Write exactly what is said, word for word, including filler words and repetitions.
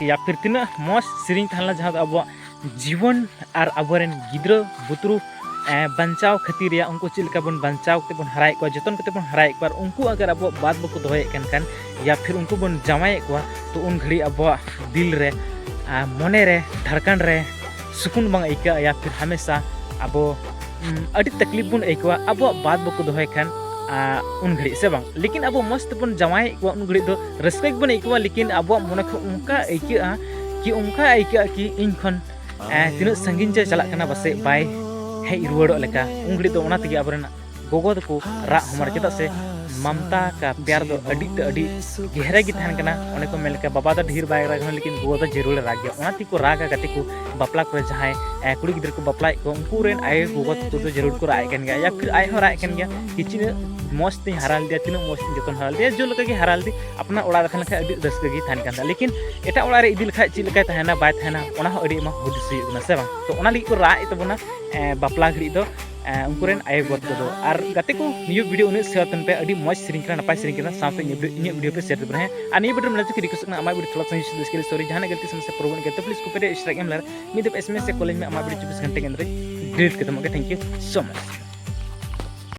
ᱭᱟ ᱯᱷᱤᱨ ᱛᱤᱱᱟᱹᱜ ᱢᱚᱡᱽ ᱥᱮᱨᱮᱧ ᱛᱟᱦᱮᱸ ᱞᱮᱱᱟ, ᱡᱟᱦᱟᱸ ᱫᱚ ᱟᱵᱚᱣᱟᱜ ᱡᱤᱵᱚᱱ ᱟᱨ ᱟᱵᱚᱨᱮᱱ ᱜᱤᱫᱽᱨᱟᱹ ᱵᱩᱛᱨᱩ ᱮ, ᱵᱟᱧᱪᱟᱣ ᱠᱷᱟᱹᱛᱤᱨ ᱨᱮᱭᱟᱜ, ᱩᱱᱠᱩ ᱪᱮᱫ ᱞᱮᱠᱟ ᱵᱚᱱ ᱵᱟᱧᱪᱟᱣ ᱠᱟᱛᱮ ᱵᱚᱱ ᱦᱟᱨᱟᱭᱮᱫ ᱠᱚᱣᱟ, ᱡᱚᱛᱚᱱ ᱠᱟᱛᱮ ᱵᱚᱱ ᱦᱟᱨᱟᱭᱮᱫ ᱠᱚᱣᱟ, ᱟᱨ ᱩᱱᱠᱩ ᱟᱜᱟᱨ ᱟᱵᱚᱣᱟᱜ ᱵᱟᱫ ᱵᱟᱠᱚ ᱫᱚᱦᱚᱭᱮᱫ ᱠᱟᱱ ᱠᱷᱟᱱ, ᱭᱟ ᱯᱷᱤᱨ ᱩᱱᱠᱩ ᱵᱚᱱ ᱡᱟᱶᱟᱭᱮᱫ ᱠᱚᱣᱟ, ᱛᱚ ᱩᱱ ᱜᱷᱟᱹᱲᱤᱡ ᱟᱵᱚᱣᱟᱜ ᱫᱤᱞ ᱨᱮ, ᱟ, ᱢᱚᱱᱮ ᱨᱮ, ᱫᱷᱟᱲᱠᱟᱱ ᱨᱮ ᱥᱩᱠᱩᱱ ᱵᱟᱝ ᱟᱹᱭᱠᱟᱹᱜᱼᱟ, ᱭᱟ ᱯᱷᱤᱨ ᱦᱟᱢᱮᱥᱟ ᱟᱵᱚ, ᱩᱢ, ᱟᱹᱰᱤ ᱛᱟᱠᱞᱤᱯ ᱵᱚᱱ ᱟᱹᱭᱠᱟᱹᱣᱟ ᱟᱵᱚᱣᱟᱜ ᱵᱟᱫ ᱵᱟᱠᱚ ᱫᱚᱦᱚᱭ ᱠᱷᱟᱱ, ᱟ, ᱩᱱ ᱜᱷᱟᱹᱲᱤᱡ, ᱥᱮ ᱵᱟᱝ? ᱞᱮᱠᱤᱱ ᱟᱵᱚ ᱢᱚᱡᱽ ᱛᱮᱵᱚᱱ ᱡᱟᱶᱟᱭᱮᱫ ᱠᱚᱣᱟ, ᱩᱱ ᱜᱷᱟᱹᱲᱤᱡ ᱫᱚ ᱨᱟᱹᱥᱠᱟᱹ ᱜᱮᱵᱚᱱ ᱟᱹᱭᱠᱟᱹᱣᱟ, ᱞᱮᱠᱤᱱ ᱟᱵᱚᱣᱟᱜ ᱢᱚᱱᱮ ᱠᱷᱚᱱ ᱚᱱᱠᱟ ᱟᱹᱭᱠᱟᱹᱜᱼᱟ ᱠᱤ, ᱚᱱᱠᱟ ᱟᱹᱭᱠᱟᱹᱜᱼᱟ ᱠᱤ ᱤᱧ ᱠᱷᱚᱱ ᱮ, ᱛᱤᱱᱟᱹᱜ ᱥᱟᱺᱜᱤᱧ ᱪᱮ ᱪᱟᱞᱟᱜ ᱠᱟᱱᱟ, ᱯᱟᱥᱮᱡ ᱵᱟᱭ ᱦᱮᱡ ᱨᱩᱣᱟᱹᱲᱚᱜ ᱞᱮᱠᱟ᱾ ᱩᱱ ᱜᱷᱟᱹᱲᱤᱡ ᱫᱚ ᱚᱱᱟ ᱛᱮᱜᱮ ᱟᱵᱚᱨᱮᱱ ᱜᱚᱜᱚ ᱫᱚᱠᱚ ᱨᱟᱜ ᱦᱚᱢᱚᱨᱟ, ᱪᱮᱫᱟᱜ ᱥᱮ ᱢᱟᱢᱛᱟ ᱠᱟ ᱯᱭᱟᱨ ᱫᱚ ᱟᱹᱰᱤ ᱛᱮ ᱟᱹᱰᱤ ᱜᱮᱦᱨᱟ ᱜᱮ ᱛᱟᱦᱮᱱ ᱠᱟᱱᱟ᱾ ᱚᱱᱮ ᱠᱚ ᱢᱮᱱ ᱞᱮᱠᱟ, ᱵᱟᱵᱟ ᱫᱚ ᱰᱷᱮᱨ ᱵᱟᱭ ᱨᱟᱜᱽ ᱨᱮᱦᱚᱸ, ᱞᱮᱠᱤᱱ ᱜᱚᱜᱚ ᱫᱚ ᱡᱟᱹᱨᱩᱲᱮ ᱨᱟᱜᱽ ᱜᱮᱭᱟ᱾ ᱚᱱᱟ ᱛᱮᱜᱮ ᱠᱚ ᱨᱟᱜᱟ᱾ ᱜᱟᱛᱮ ᱠᱚ ᱵᱟᱯᱞᱟ ᱠᱚᱨᱮ ᱡᱟᱦᱟᱸᱭ, ᱮ, ᱠᱩᱲᱤ ᱜᱤᱫᱽᱨᱟᱹ ᱠᱚ ᱵᱟᱯᱞᱟᱭᱮᱫ ᱠᱚᱣᱟ, ᱩᱱᱠᱩ ᱨᱮᱱ ᱟᱭᱳ ᱜᱚᱜᱚ ᱛᱟᱠᱚ ᱫᱚ ᱡᱟᱹᱨᱩᱲ ᱠᱚ ᱨᱟᱜ ᱮᱫ ᱠᱟᱱ ᱜᱮᱭᱟ, ᱭᱟ ᱯᱷᱤᱨ ᱟᱡ ᱦᱚᱸ ᱨᱟᱜ ᱮᱫ ᱠᱟᱱ ᱜᱮᱭᱟ ᱠᱤ ᱛᱤᱱᱟᱹᱜ ᱢᱚᱡᱽ ᱛᱤᱧ ᱦᱟᱨᱟ ᱞᱮᱫᱮᱭᱟ, ᱛᱤᱱᱟᱹᱜ ᱢᱚᱡᱽ ᱛᱤᱧ ᱡᱚᱛᱚᱱ ᱦᱟᱨᱟ ᱞᱮᱫᱮᱭᱟ᱾ ᱡᱮᱞᱮᱠᱟ ᱜᱮ ᱦᱟᱨᱟ ᱞᱮᱫᱮ, ᱟᱯᱱᱟᱨ ᱚᱲᱟᱜ ᱨᱮ ᱛᱟᱦᱮᱸ ᱞᱮᱱᱠᱷᱟᱱ ᱟᱹᱰᱤ ᱨᱟᱹᱥᱠᱟᱹ ᱜᱮ ᱛᱟᱦᱮᱱ ᱠᱟᱱ ᱛᱟᱦᱮᱸᱫ, ᱞᱮᱠᱤᱱ ᱮᱴᱟᱜ ᱚᱲᱟᱜ ᱨᱮ ᱤᱫᱤ ᱞᱮᱠᱷᱟᱡ ᱪᱮᱫ ᱞᱮᱠᱟᱭ ᱛᱟᱦᱮᱱᱟ, ᱵᱟᱭ ᱛᱟᱦᱮᱱᱟ, ᱚᱱᱟ ᱦᱚᱸ ᱟᱹᱰᱤ ᱟᱭᱢᱟ ᱦᱩᱫᱤᱥ ᱦᱩᱭᱩᱜ ᱠᱟᱱᱟ, ᱥᱮ ᱵᱟᱝ? ᱛᱚ ᱚᱱᱟ ᱞᱟᱹᱜᱤᱫ ᱠᱚ ᱨᱟᱜ ᱮᱫ ᱛᱟᱵᱚᱱᱟ, ᱮ, ᱵᱟᱯᱞᱟ ᱜᱷᱟᱹᱲᱤᱡ ᱫᱚ, ᱮ, ᱩᱱᱠᱩ ᱨᱮᱱ ᱟᱭᱳ ᱜᱚᱜᱚ ᱛᱟᱠᱚ ᱫᱚ᱾ ᱟᱨ ᱜᱟᱛᱮ ᱠᱚ, ᱱᱤᱭᱟᱹ video ᱩᱱᱟᱹᱜ share ᱛᱟᱦᱮᱱ ᱯᱮ, ᱟᱹᱰᱤ ᱢᱚᱡᱽ ᱥᱮᱨᱮᱧ ᱠᱟᱱᱟ, ᱱᱟᱯᱟᱭ ᱥᱮᱨᱮᱧ ᱠᱟᱱᱟ, ᱥᱟᱶᱛᱮ ᱤᱧᱟᱹᱜ video, ᱤᱧᱟᱹᱜ video ᱯᱮ share ᱛᱟᱵᱚᱱᱟ, ᱦᱮᱸ? ᱟᱨ ᱱᱤᱭᱟᱹ video ᱢᱮᱱᱟᱜ ᱪᱮᱫ request ᱠᱟᱱᱟ, ᱟᱢᱟᱜ video ᱛᱷᱚᱲᱟ ᱥᱟᱺᱜᱤᱧ ᱥᱮᱫ, sorry, ᱡᱟᱦᱟᱱᱟᱜ ᱜᱟᱹᱞᱛᱤ ᱥᱚᱢᱚᱥᱥᱟ problem ᱜᱮ, ᱛᱚ please ᱠᱚᱯᱮ ᱨᱮ strike ᱮᱢ ᱞᱮᱨᱮ, ᱢᱤᱫ ᱫᱚ SMS ᱥᱮ call ᱤᱧ ᱢᱮ, ᱟᱢᱟᱜ video ᱪᱚᱵᱵᱤᱥ ᱜᱷᱚᱱᱴᱟ ᱜᱮ ᱟᱸᱫᱨᱮ delete ᱠᱟᱛᱟᱢ, okay? Thank you so much.